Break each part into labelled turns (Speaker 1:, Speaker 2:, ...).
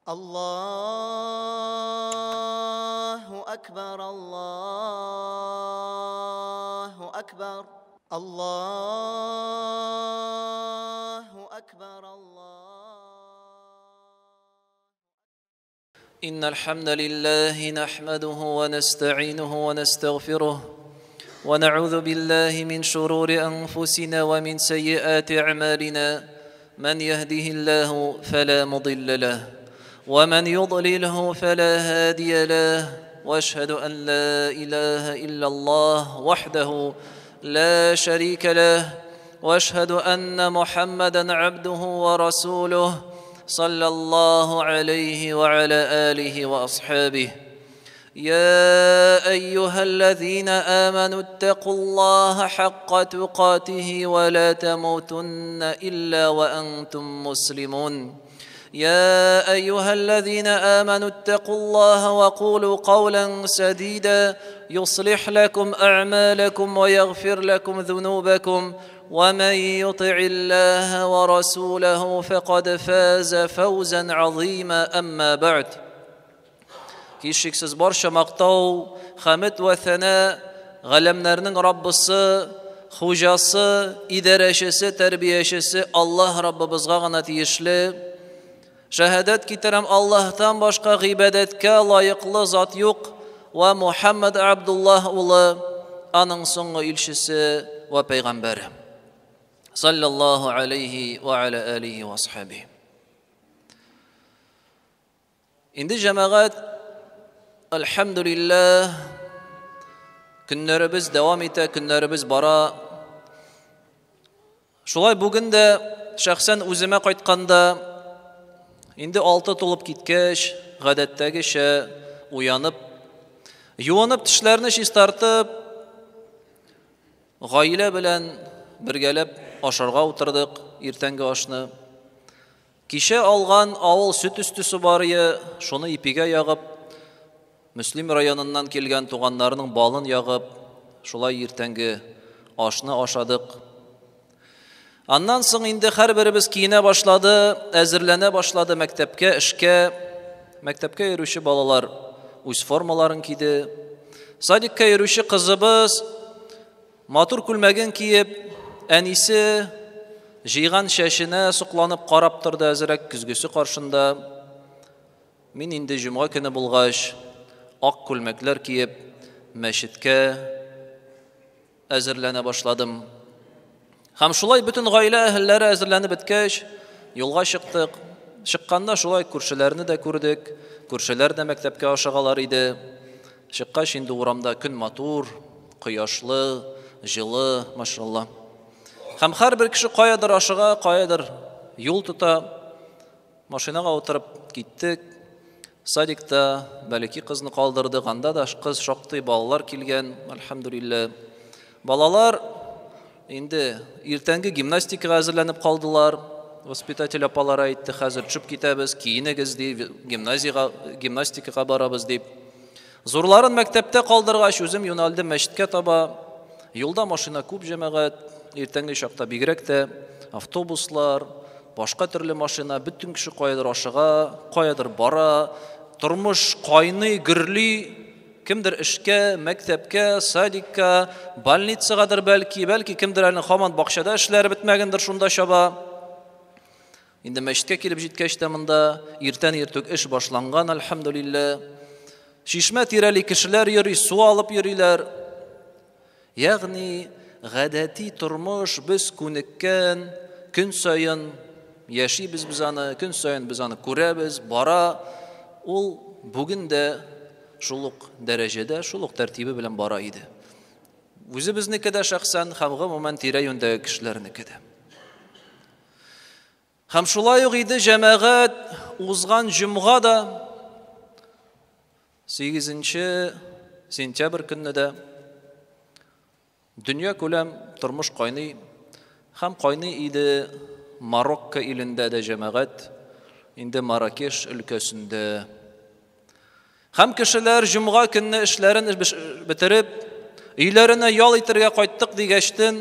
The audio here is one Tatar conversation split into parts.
Speaker 1: Allahu akbar, Allahu akbar, Allahu akbar, Allah.
Speaker 2: إن الحمد لله نحمده ونستعينه ونستغفره ونعوذ بالله من شرور أنفسنا ومن سيئات أعمالنا، من يهده الله فلا مضل له ومن يضلله فلا هادي له، واشهد أن لا إله إلا الله وحده لا شريك له، واشهد أن محمدا عبده ورسوله صلى الله عليه وعلى آله وأصحابه. يا أيها الذين آمنوا اتقوا الله حق تقاته ولا تموتن إلا وأنتم مسلمون. يا أيها الذين آمنوا اتقوا الله وقولوا قولا سديدا يصلح لكم أعمالكم ويغفر لكم ذنوبكم، ومن يطع الله ورسوله فقد فاز فوزا عظيما. أما بعد. Һичшиксез барча мактау, хәмд вә сәна галәмнәрнең Раббысы, хуҗасы, идарәчесе, тәрбиячесе Аллаһ Раббыбызга гына тиешле. Шәһадәт китерәм, Аллаһтан башка гыйбадәткә лаеклы зат юк, вә Мухаммад Абдуллаһ улы, аның соңгы илчесе вә пәйгамбәре. Саллаллаһу алейхи ва аля алихи ва асхабихи. Инде җәмәгать, әлхәмдүлилләһ, көннәребез дәвам итә, көннәребез бара. Шулай бүген дә шәхсән үземә кайтканда, инде 6 тулып киткәч, гадәттәгечә уянып, юынып, тешләрне чистартып, гаилә белән бергәләп ашарга утырдык иртәнге ашны. Кичә алган авыл сөт өстесе бар ие, шуны ипигә ягып, Мөслим районыннан килгән туганнарының балын ягып, шулай иртәнге ашны ашадык. Аннан соң инде һәрберебез киенә башлады, әзерләнә башлады мәктәпкә, эшкә. Мәктәпкә йөрүче балалар үз формаларын киде. Садикка йөрүче кызыбыз матур күлмәген киеп, әнисе җыйган чәченә сокланып карап торды әзрәк көзгесе каршында. Мин инде җомга көне булгач, ак күлмәкләр киеп, мәчеткә әзерләнә башладым. Һәм шулай бөтен гаилә әһелләре әзерләнеп беткәч, юлга чыктык. Чыкканда шулай күршеләрне дә күрдек. Күршеләр дә мәктәпкә ашыгалар иде. Чыккач инде урамда көн матур, кояшлы, җылы, машалла. Һәм һәрбер кеше каядыр ашыга, каядыр юл тота. Машинага утырып киттек. Садикта бәләкәй кызны калдырдык. Анда да кыз шактый балалар килгән, әлхәмдүлилләһ. Балалар инде иртәнге гимнастикага әзерләнеп калдылар. Воспитатель апалар әйтте, хәзер төшеп китәбез, киенегез дип, гимназиягә, гимнастикага барабыз дип. Зурларын мәктәптә калдыргач, үзем юнәлдем мәчеткә таба. Юлда машина күп җәмәгать, иртәнге чакта бигрәк тә автобуслар, башка төрле машина, бөтен кеше каядыр ашыга, каядыр бара. Тормыш кайный, гөрли. Кемдер эшкә, мәктәпкә, садикка, больницагадыр бәлки, бәлки кемдер әле һаман бакчада эшләре бетмәгәндер, шунда чаба. Инде мәчеткә килеп җиткәч тә монда иртән иртүк эш башланган, әлхәмдүлилләһ. Чишмә тирәли кешеләр йөри, су алып йөриләр. Ягъни гадәти тормыш, без күнеккән, көн саен яшибез без аны, көн саен без аны күрәбез, бара. Ул бүген дә шул ук дәрәҗәдә, шул ук тәртибе белән бара иде. Үзебезнеке дә шәхсән һәм гомумән тирә-юньдәге кешеләрнеке дә. Һәм шулай ук иде җәмәгать узган җомга да 8 сентябрь көнне дә дөнья күләм тормыш кайный һәм кайный иде Марокко илендә дә җәмәгать, инде Маракеш өлкәсендә. Һәм кешеләр җомга көнне эшләрен бетереп, өйләренә ял итәргә кайттык дигәчтен,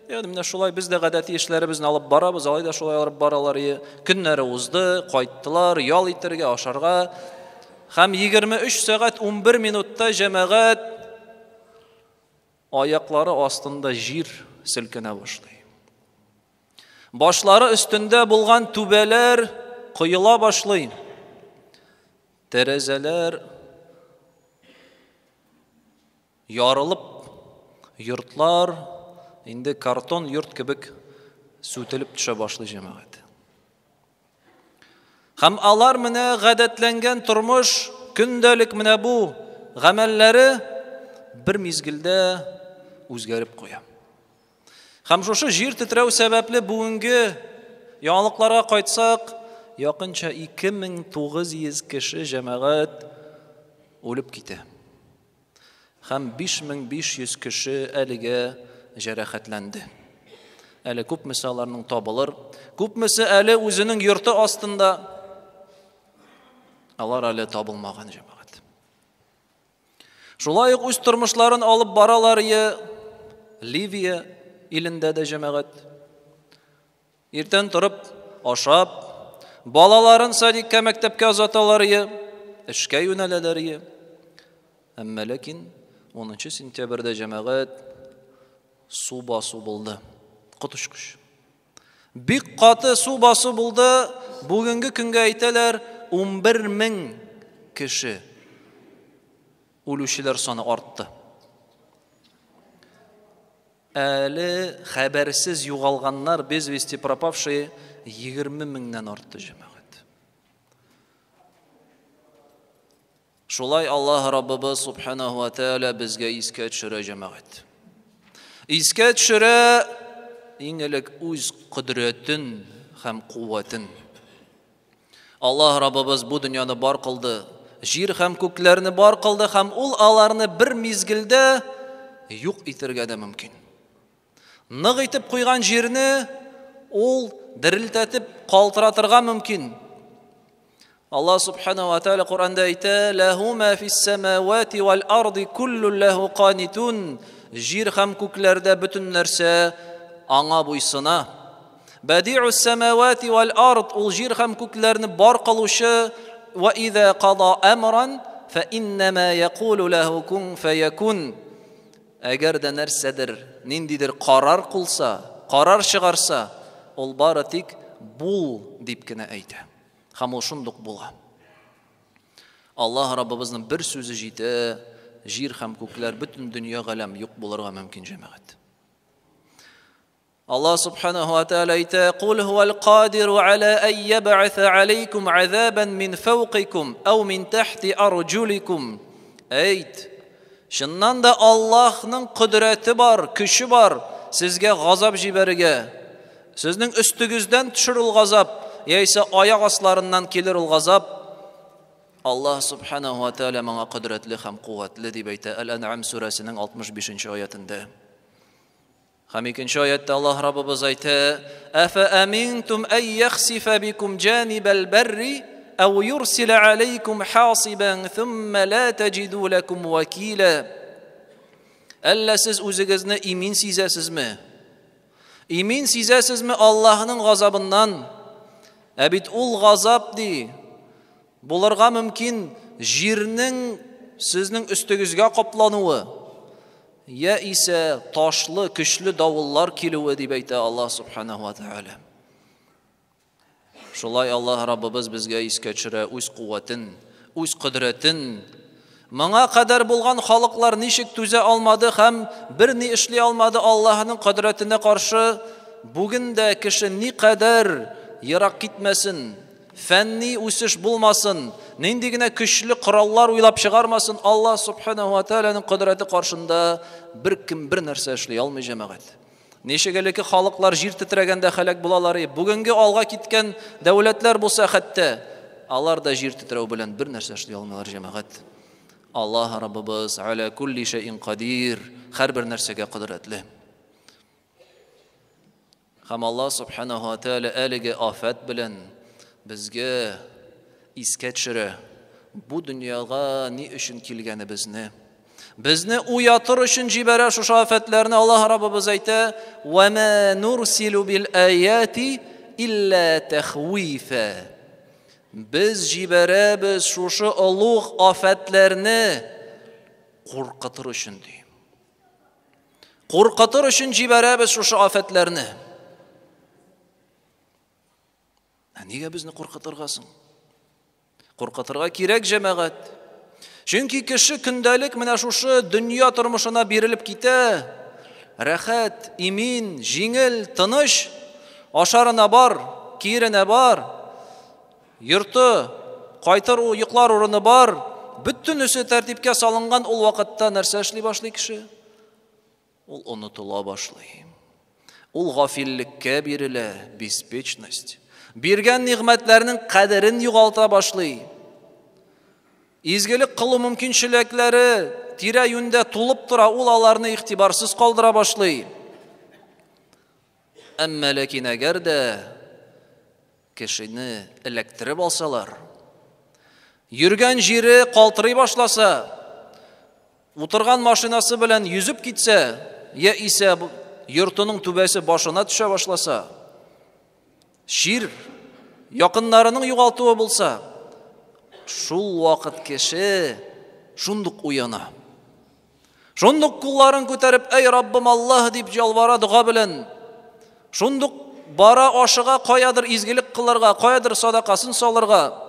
Speaker 2: Ягъни менә шулай без дә гадәти эшләребезне алып барабыз, алай да шулай алып баралар ие. Көннәре узды, кайттылар, ял итәргә, ашарга. Һәм 23 сәгать 11 минутта җәмәгать аяклары астында җир селкенә башлый. Башлары өстендә булган түбәләр коела башлый. Тәрәзәләр ярылып, йортлар инде картон йорт кебек сүтелеп төшә башлый җәмәгать. Һәм алар менә гадәтләнгән тормыш, көндәлек менә бу гамәлләре бер мизгелдә үзгәреп куя. Һәм шушы җир тетрәү сәбәпле бүгенге яңалыкларга кайтсак, якынча 2900 кеше җәмәгать үлеп китә. Һәм 5500 кеше әлегә җәрәхәтләнде. Әле күпмесе аларның табылыр, күпмесе әле үзенең йорты астында, алар әле табылмаган җәмәгать. Шулай ук үз тормышларын алып баралар е Ливия илендә дә җәмәгать. Иртән торып, ашап, балаларын садикка, мәктәпкә озаталар е, эшкә юнәләләр е. Әмма ләкин 10 сентябрьдә җәмәгать су басу булды. Коточкыч. Бик каты су басу булды. Бүгенге көнгә әйтәләр, 11 мең кеше үлүчеләр саны артты. Әле хәбәрсез югалганнар, без вести пропавшие, 20 меңнән артты җәмәгать. Шулай Аллаһ Раббыбыз субханаху ва тааля безгә искә төшерә җәмәгать. Искә төшерә иң элек үз кодрәтен һәм куәтен. Аллаһ Раббыбыз бу дөньяны бар кылды, җир һәм күкләрне бар кылды һәм ул аларны бер мизгелдә юк итәргә дә мөмкин. Нык итеп куйган җирне ул дерелтәтеп калтыратырга мөмкин. Аллаһ субханаһу ва тааля Коръәндә әйтә: "Ләһу ма фис самавати вал арди куллун ләһу канитун." Җир һәм күкләрдә бөтен нәрсә аңа буйсына. Бәди'ус самавати вал ард, ул җир һәм күкләрне бар кылучы, ва иза када амран фа иннама якулу ләһу кун фаякун. Әгәр дә нәрсәдер, ниндидер карар кулса, карар чыгарса, ул бары тик бул дип кенә әйтә. Һәм ул шундук була. Аллаһ Раббыбызның бер сүзе җитә, җир һәм күкләр, бөтен дөнья галәм юк булырга мөмкин җәмәгать. Аллаһ субханаху ва тааля әйтә: "Кул хуал кадиру аля ан ябъаса алейкум азабан мин фawqикум ау мин тахти арҗуликум." Әйт, чыннан да Аллаһның кодрәте бар, көче бар сезгә газап җибәрергә. Сезнең өстегездән төшер ул газап, яисә аяк асларыннан килер ул газап. Аллаһ субханаху ва тааля моңа кодрәтле һәм куәтле дип әйтә Әл-Ән'ам сүрәсенең 65 аятында. Һәм икенче аятта Аллаһ Раббыбыз әйтә: "Афа аминтум ай яхсифа бикум җанибал барри ау юрсила алейкум хасибан thumма ла таҗиду лакум вакила." Әллә сез үзегезне имин сизәсезме? Имин сизәсезме Аллаһның газабыннан? Ә бит ул газап ди, булырга мөмкин җирнең сезнең өстегезгә каплануы, я исә ташлы, көчле давыллар килүе дип әйтә Аллаһ субханаху ва тааля. Шулай Аллаһ Раббыбыз безгә искә төшерә үз куәтен, үз кодрәтен. Моңа кадәр булган халыклар ничек түзә алмады һәм бер ни эшли алмады Аллаһның кодрәтенә каршы, бүген дә кеше ни кадәр ерак китмәсен, фәнни үсеш булмасын, нинди генә көчле кораллар уйлап чыгармасын, Аллаһ субханаху ва тааляның кодрәте каршында бер кем бер нәрсә эшли алмый җәмәгать. Ничек элекке халыклар җир тетрәгәндә һәлак булалар, бүгенге алга киткән дәүләтләр булса хәтта, алар да җир тетрәү белән бер нәрсә эшли алмыйлар җәмәгать. Аллаһ Раббыбыз аля кулли шәйин кадир, һәрбер нәрсәгә кодрәтле. Һәм Аллаһ субханаху ва тааля әлеге афәт белән безгә искә төшерә бу дөньяга ни өчен килгәнебезне. Безне уятыр өчен җибәрә шушы афәтләрне. Аллаһ Раббыбыз әйтә: "Ва ма нурсилу бил аяти илля тахвифа". Без җибәрәбез шушы олуг афәтләрне куркытыр өчен ди. Куркытыр өчен җибәрәбез шушы афәтләрне. Ә нигә безне куркытырга соң? Куркытырга кирәк, җәмәгать. Чөнки кеше көндәлек менә шушы дөнья тормышына бирелеп китә. Рәхәт, имин, җиңел, тыныч, ашарына бар, киеренә бар, йорты, кайтыр йоклар урыны бар. Бөтенесе тәртипкә салынган ул вакытта нәрсә эшли башлый кеше? Ул онытыла башлый. Ул гафиллеккә бирелә, беспечность. Биргән нигъмәтләрнең кадерен югалта башлый. Изгелек кылу мөмкинчелекләре тирә-юньдә тулып тора, ул аларны игътибарсыз калдыра башлый. Әмма ләкин әгәр дә кешене эләктереп алсалар, йөргән җире калтырый башласа, утырган машинасы белән йөзеп китсә, я исә йортының түбәсе башына төшә башласа, чир, якыннарының югалтуы булса, шул вакыт кеше шундук уяна. Шундук кулларын күтәреп, әй Раббым Аллаһ дип ялвара дога белән. Шундук бара ашыга каядыр изгелек кылырга, каядыр садакасын салырга.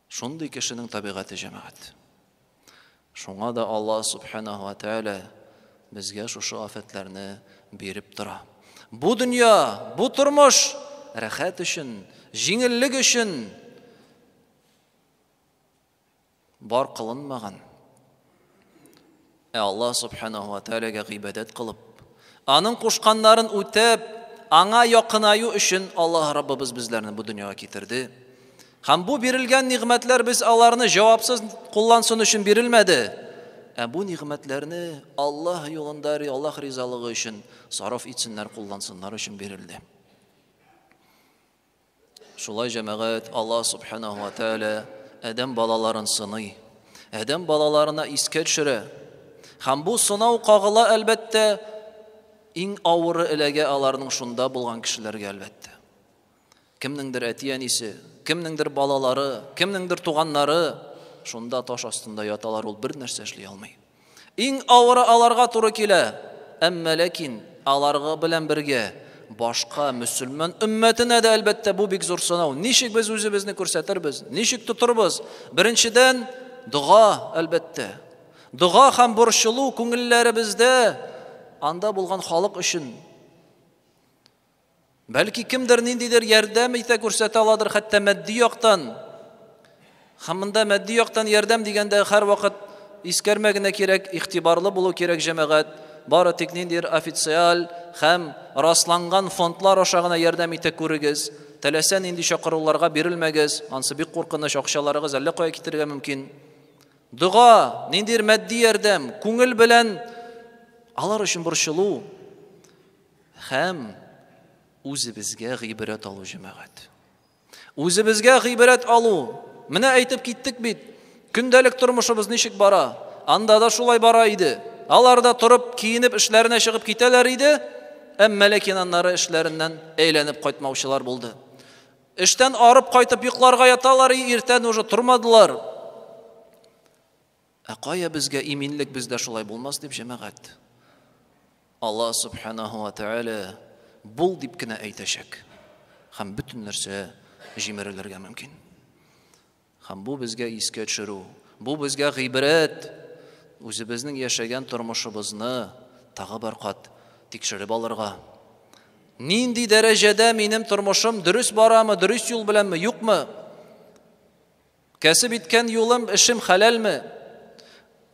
Speaker 2: Шундый кешенең табигате, җәмәгать. Шуңа да Аллаһ субханаһу ва тааля безгә шушы афәтләрне биреп тора. Бу дөнья, бу тормыш рәхәт өчен, җиңеллек өчен бар кылынмаган. Ә Аллаһ субханаһу ва тааляга гыйбадәт кылып, аның кушканнарын үтәп, аңа якынаю өчен Аллаһ Раббыбыз безләрне бу дөньяга китерде. Һәм бу бирелгән нигъмәтләр без аларны җавапсыз куллансын өчен бирелмәде. Ә бу нигъмәтләрне Аллаһ юлында, Аллаһ ризалыгы өчен сарыф итсеннәр, куллансыннар өчен бирелде. Шулай, җәмәгать, Аллаһ субханаһу ва тааля адәм балаларын сыный. Адәм балаларына искә төшерә. Һәм бу сынау кагыла, әлбәттә, иң авыры эләгә аларның шунда булган кешеләргә, әлбәттә. Кемнеңдер әти-әнисе, кемнеңдер балалары, кемнеңдер туганнары шунда таш астында яталар, ул бер нәрсә эшли алмый. Иң авыры аларга туры килә. Әмма ләкин аларга белән бергә башка мөселман өммәтенә дә, әлбәттә, бу бик зур сынау. Ничек без үзебезне күрсәтербез? Ничек тотырбыз? Беренчедән, дога, әлбәттә. Дога һәм борчылу күңелләребездә анда булган халык өчен. Бәлки кемдер ниндидер ярдәм итә, күрсәтә аладыр, хәтта матди яктан. Һәм монда матди яктан ярдәм дигәндә һәрвакыт искәрмә генә кирәк, игътибарлы булу кирәк, җәмәгать. Бары тик ниндидер официаль һәм расланган фондлар аша гына ярдәм итә күрегез. Теләсә нинди чакыруларга бирелмәгез, ансы бик куркыныч, акчаларыгыз әллә кая китергә мөмкин. Дога, ниндидер матди ярдәм, күңел белән алар өчен борчылу һәм үзебезгә гыйбрәт алу, җәмәгать. Үзебезгә гыйбрәт алу. Менә әйтеп киттек бит. Көндәлек тормышыбыз ничек бара? Анда да шулай бара иде. Алар да торып, киенеп, эшләренә чыгып китәләр иде. Әмма ләкин аннары эшләреннән әйләнеп кайтмаучылар булды. Эштән арып кайтып йокларга яталар, иртән уже тормадылар. Ә кая безгә иминлек, бездә шулай булмас дип, җәмәгать. Аллаһ субханаһу ва тааля бул дип кенә әйтәчәк. Һәм бөтен нәрсә җимерелергә мөмкин. Һәм бу безгә искә төшерү, бу безгә гыйбрәт, үзебезнең яшәгән тормышыбызны тагы бер кат тикшереп алырга. Нинди дәрәҗәдә минем тормышым, дөрес барамы, дөрес юл беләнме, юкмы? Кәсеп иткән юлым, эшем хәләлме?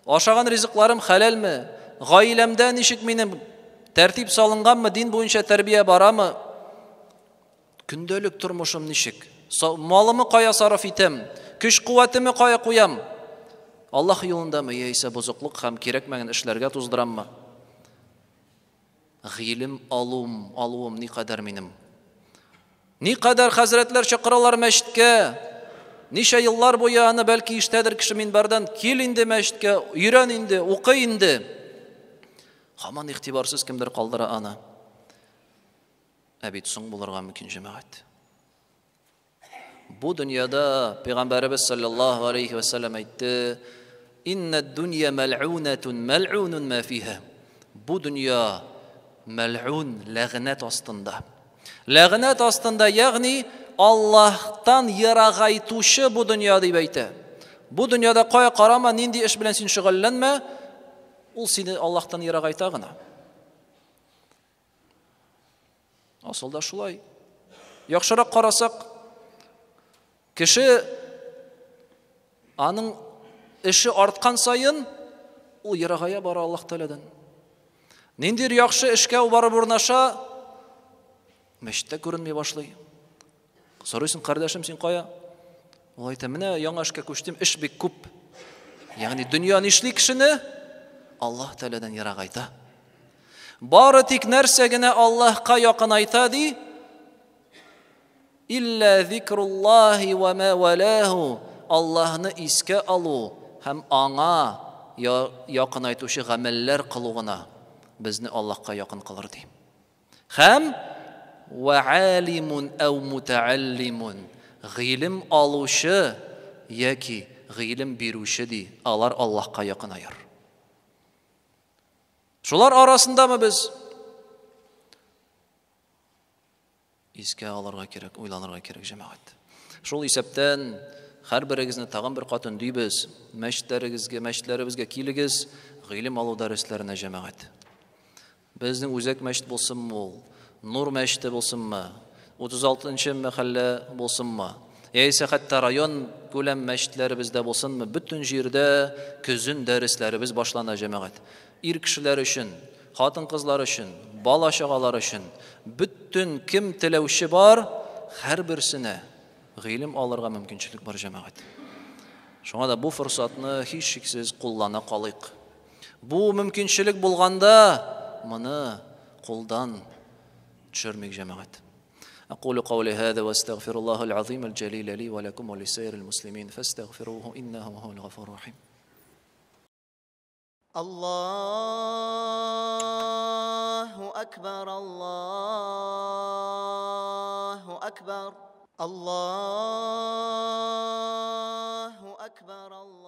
Speaker 2: Ашаган ризыкларым хәләлме? Гаиләмдә ничек минем тәртип салынганмы, дин буенча тәрбия барамы? Көндәлек тормышым ничек? Малымы кая сарыф итәм? Көч куәтеме кая куям? Аллаһ юлындамы, яисә бозыклык һәм кирәкмәгән эшләргә туздыраммы? Гыйлем алуым, алуым никадәр минем? Никадәр хәзрәтләр чакыралар мәчеткә? Ничә еллар буе аны бәлки ишетәдер кеше минбәрдән, кил инде мәчеткә, өйрән инде, укы инде. Һаман игътибарсыз кемдер калдыра аны. Ә бит соң булырга мөмкин, җәмәгать. Бу дөньяда Пәйгамбәребез саллаллаһу алейхи ва саллям әйтте: "Инна дөнья мәл'унатун мәл'унун ма фиха". Бу дөнья мәл'ун, ләгънәт астында. Ләгънәт астында, ягъни Аллаһтан ерагайтучы бу дөнья дип әйтә. Бу дөньяда кая карама, нинди эш белән син шөгыльләнмә, ул сине Аллаһтан ерагайта гына. Асылда шулай. Яхшырак карасак, кеше аның эше арткан саен ул ерагая бара Аллаһ Тәгаләдән. Ниндидер яхшы эшкә ул барып урнаша, мәчеттә күренми башлый. Сорыйсың, кардәшем, син кая? Ул әйтә, менә яңа эшкә күчтем, эш бик күп. Ягъни дөнья нишли кешене? Аллаһ Тәгаләдән ерагайта. Бары тик нәрсә генә Аллаһка якынайта ди? Илля зикруллаһи ва ма валаху. Аллаһны искә алу һәм аңа якынайтучы гамәлләр кылу гына безне Аллаһка якын кылыр ди. Һәм ва алимун ау мутааллимун, гыйлем алучы яки гыйлем бирүче ди, алар Аллаһка якынаяр. Шулар арасындамы без? Искә алырга кирәк, уйланырга кирәк, җәмәгать. Шул исәптән һәрберегезне тагын бер кат өндибез. Мәчетләрегезгә, мәчетләребезгә килегез, гыйлем алу дәресләренә, җәмәгать. Безнең үзәк мәчет булсынмы ул, Нур мәчете булсынмы, 36-нчы мәхәллә булсынмы, яисә хәтта район күләм мәчетләребездә булсынмы, бөтен җирдә көзен дәресләребез башлана, җәмәгать. Ир кешеләр өчен, хатын-кызлар өчен, бала-чагалар өчен, бөтен кем теләүче бар, һәрберсенә гыйлем алырга мөмкинчелек бар, җәмәгать. Шуңа да бу форсатны һичшиксез куллана калыйк. Бу мөмкинчелек булганда, моны кулдан төшермик, җәмәгать. أقول قولي هذا واستغفر الله العظيم الجليل لي ولكم ولسائر المسلمين فاستغفروه إنه هو الغفور الرحيم.
Speaker 1: الله أكبر الله أكبر الله أكبر.